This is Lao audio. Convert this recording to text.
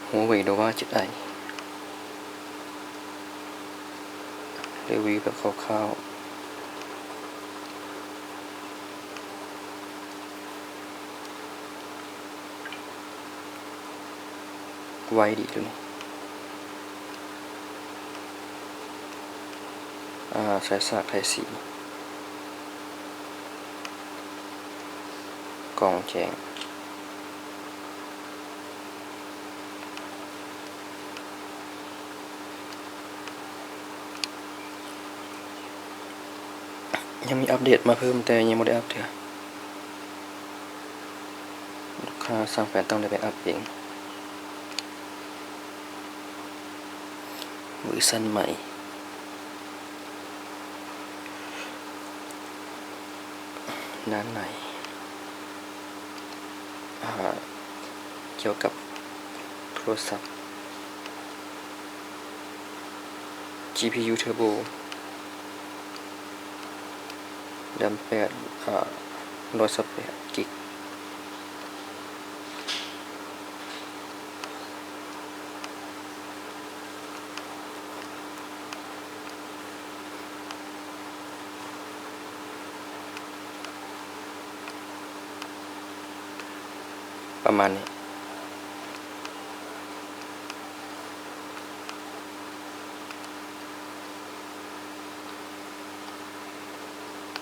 Huawei Nova ເຈັດ i ຣີວິວແບບຄ່າວໆ. ໄວດີຕົວນີ້ ອາ ສາຍສາກໄທຊີ ກ້ອງແຈ້ງ. ຍັງມີອັບເດດມາເພີ່ມ ແຕ່ຍັງບໍ່ໄດ້ອັບເທື່ອ. ລູກຄ້າສັ່ງໄປ ຕ້ອງໄດ້ໄປອັບເອງ. ເວີຊັນໃໝ່ ດ້ານໃນ ອາ ກ່ຽວກັບໂທລະສັບ ຈີພີຢູເທີໂບ ແຣມແປດ ອາ ຮ້ອຍຊາວແປດກິກ. ປະມານນີ້.